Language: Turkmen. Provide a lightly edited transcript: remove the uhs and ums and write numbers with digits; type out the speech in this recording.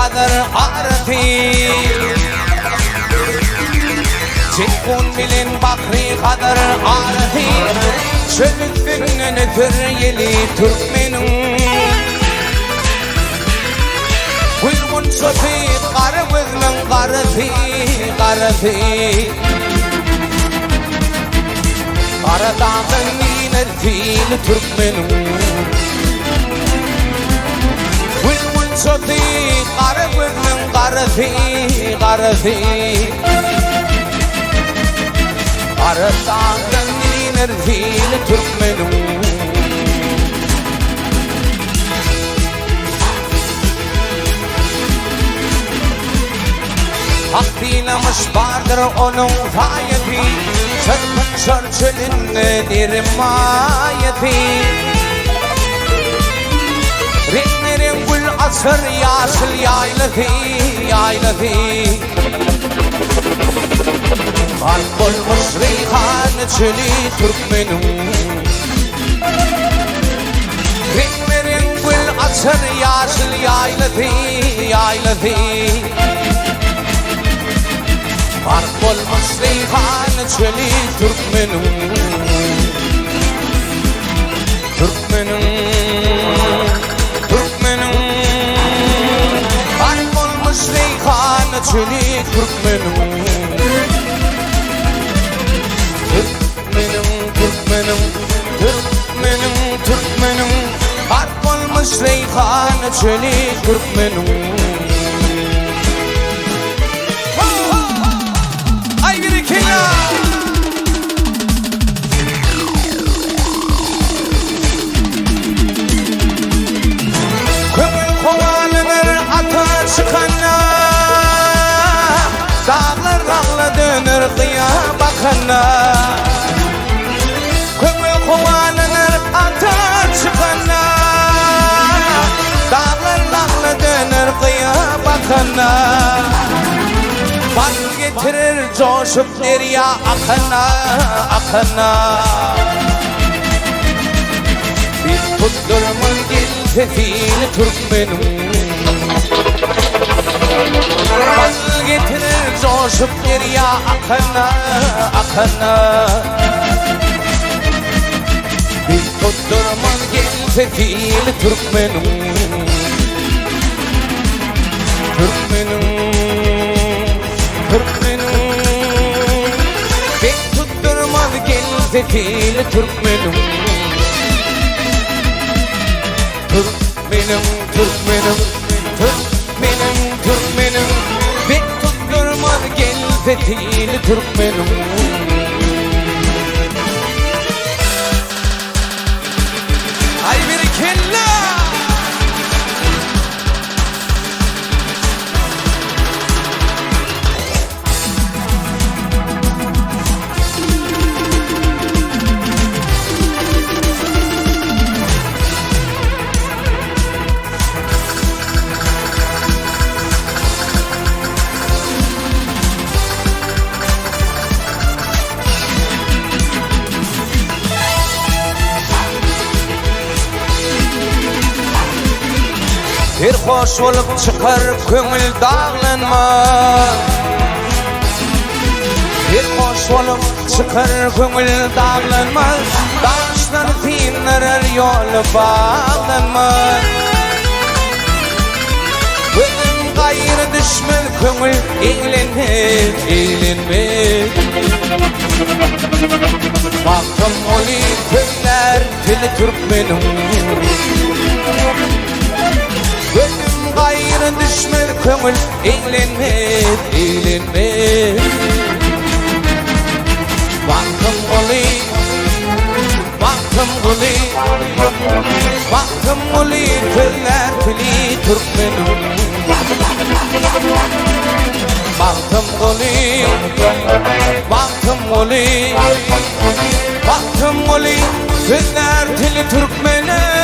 Hazar arasy. Jeýhun bilen Bahry Hazar arasy. Çöl üstünden öter ýeli türkmeniň. Gül gunçasy gara gözleň garasy, garasy. Gara dagdan iner sili türkmeniň. Gül gunçasy gara gözleň garasy, garasy. Gara dagdan iner sili türkmeniň. Hak synamyş bardyr onuň saýasy, Çyrpynşar çölünde derim maýasy. Reňbe-reň gül açar ýaşyl ýaýlasy, ýaýlasy. Gark bolmuş reýhan çöli türkmeniň. Reňbe-reň gül açar ýaşyl ýaýlasy, ýaýlasy. Gark bolmuş reýhan çöli türkmeniň. Türkmeniň, türkmeniň. Gark bolmuş reýhan çöli türkmeniň. Türkmeniň, türkmeniň, türkmeniň, türkmeniň Gark bolmuş reýhan çöli türkmeniň. Aý berekella! Köňül howalanar ata çykanda, Daglar lagla döner gyýa bakanda. Köňül howalanar ata çykanda, Daglar lagla döner gyýa bakanda. Bal getirer joşup derýa akana, akana. Bir tutdurman gelse seni türkmeniň. Bal getirer joşup derýa akana, akana. Bir tutdurman gelse seni türkmeniň. Türkmeniň, türkmeniň Bek tutdurmaz gelse pili türkmeniň Türkmeniň, türkmeniň, türkmeniň, türkmeniň Bek tutdurmaz gelse pili türkmeniň Aý berekella! Serhoş bolup çykar köňül daglanmaz. Serhoş bolup çykar köňül daglanmaz. Daşlar syndyrar ýoly baglanmaz. Gözüm gaýry düşmez köňül eglenmez, eglenmez. Bagtym ony sözlär dili türkmeniň. Gözüm gaýry düşmez köňül eglenmez, eglenmez. Bagtym ony, bagtym guly, bagtym guly sözlär dili türkmeniň. Magtymguly, Magtymguly, Magtymguly, sözlär dili türkmeniň.